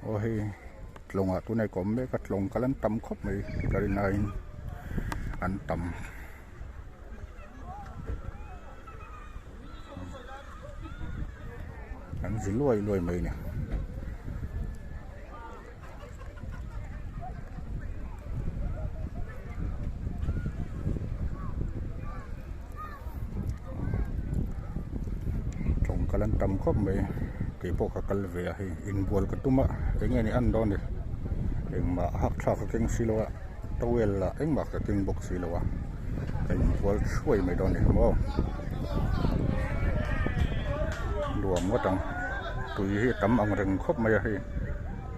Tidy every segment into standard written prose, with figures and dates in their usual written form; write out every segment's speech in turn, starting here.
Aw hei tlawngah tunah ka awm mek a tlawng kal an tam khawp mai ka rin aiin an tam. An zi luai luai mai a ni. Tlawng kal an tam khawp mai keipawh ka kal ve a hei inbual ka tum a eng nge ni an dawn ni engmah hak thlak ka keng silo a towel lah engmah ka keng bawk silo a ka inbual thuai mai dawn a ni maw nuam ngawt ang tui hi a tam ang reng khawp mai a hei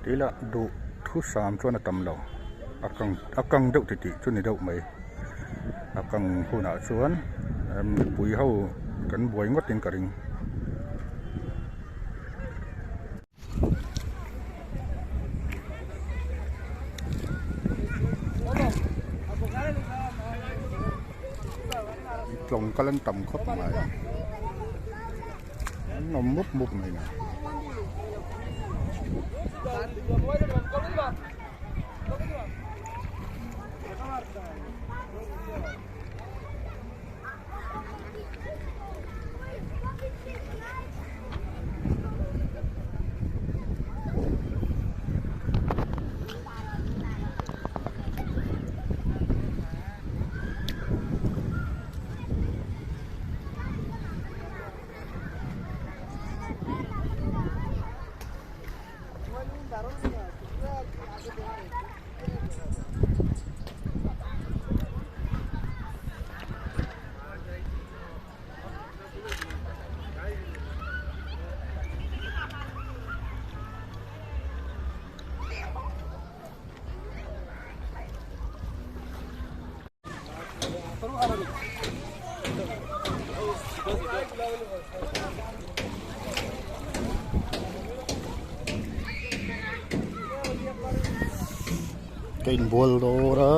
tila duh thu sam chuan a tam lo a kang a kang deuh titih chu ni deuh mai. A kang hunah chuan mipui ho kan buai ngawt in ka ring. Tlawng kal an tam khawp mai an awm mup mup mai na. Ka inbual dawr a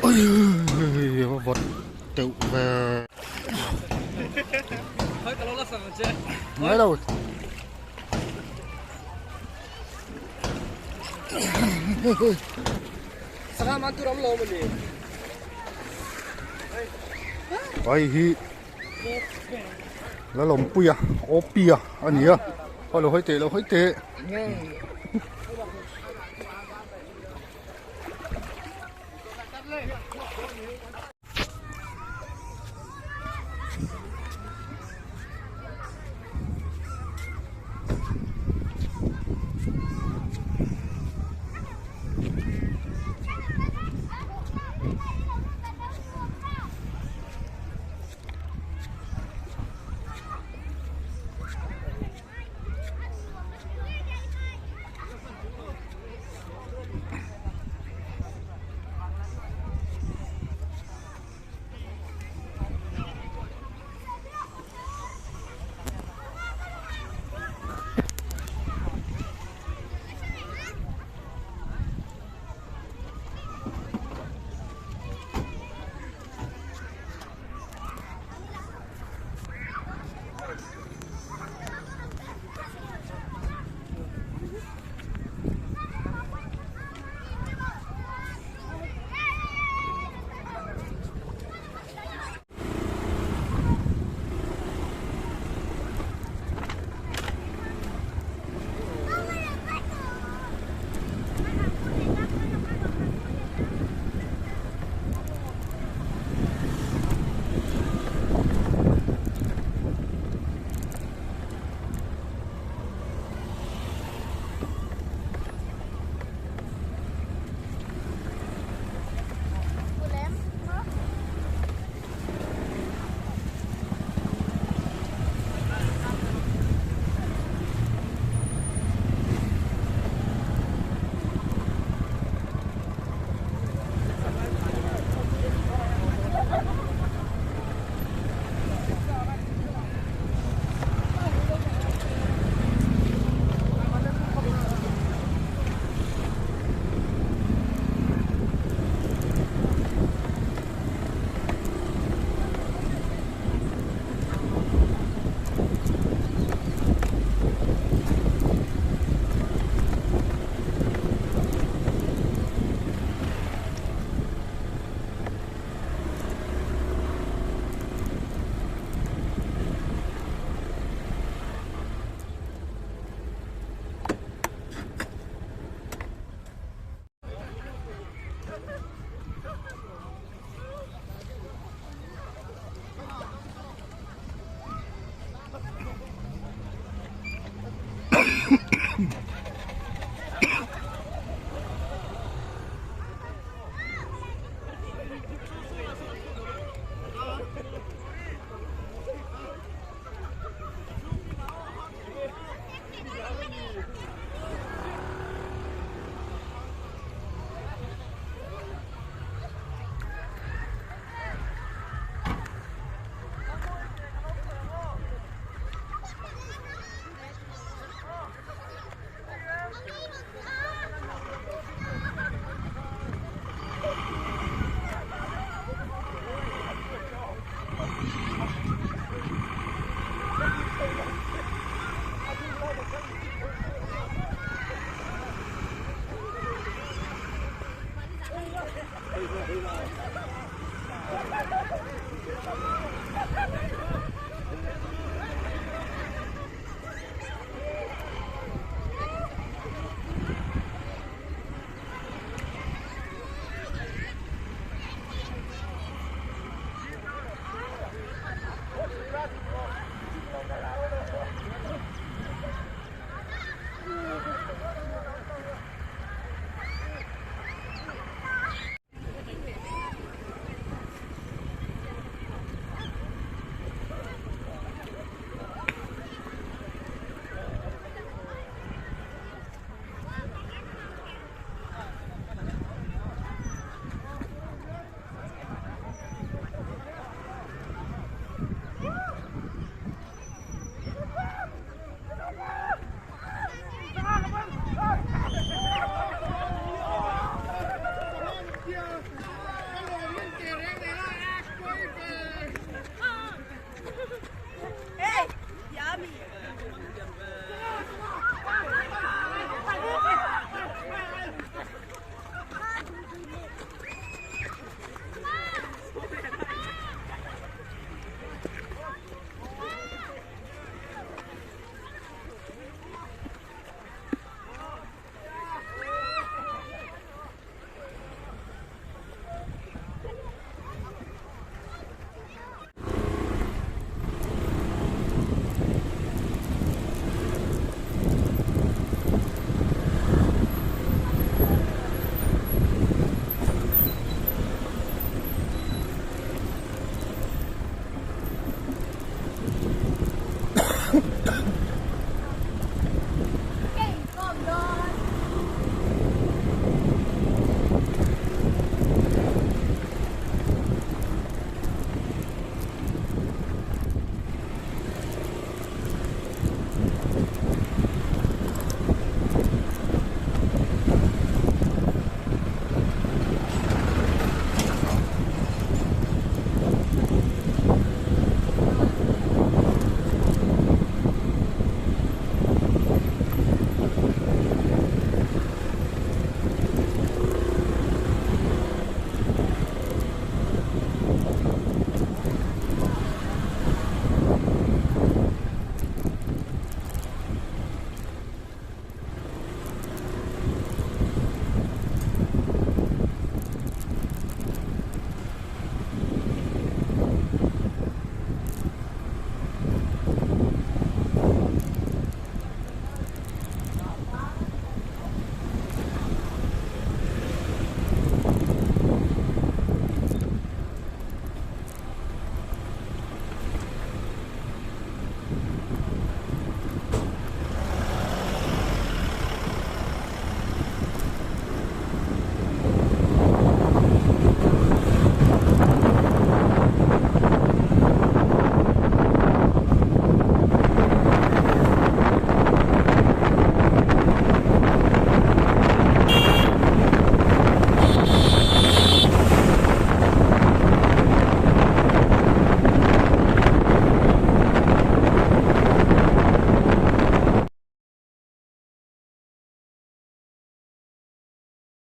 ui a vawt deuh ve ngai lo. Vai hi Lalawmpuia Opia a ni a aw lo hawi teh lo hawi teh.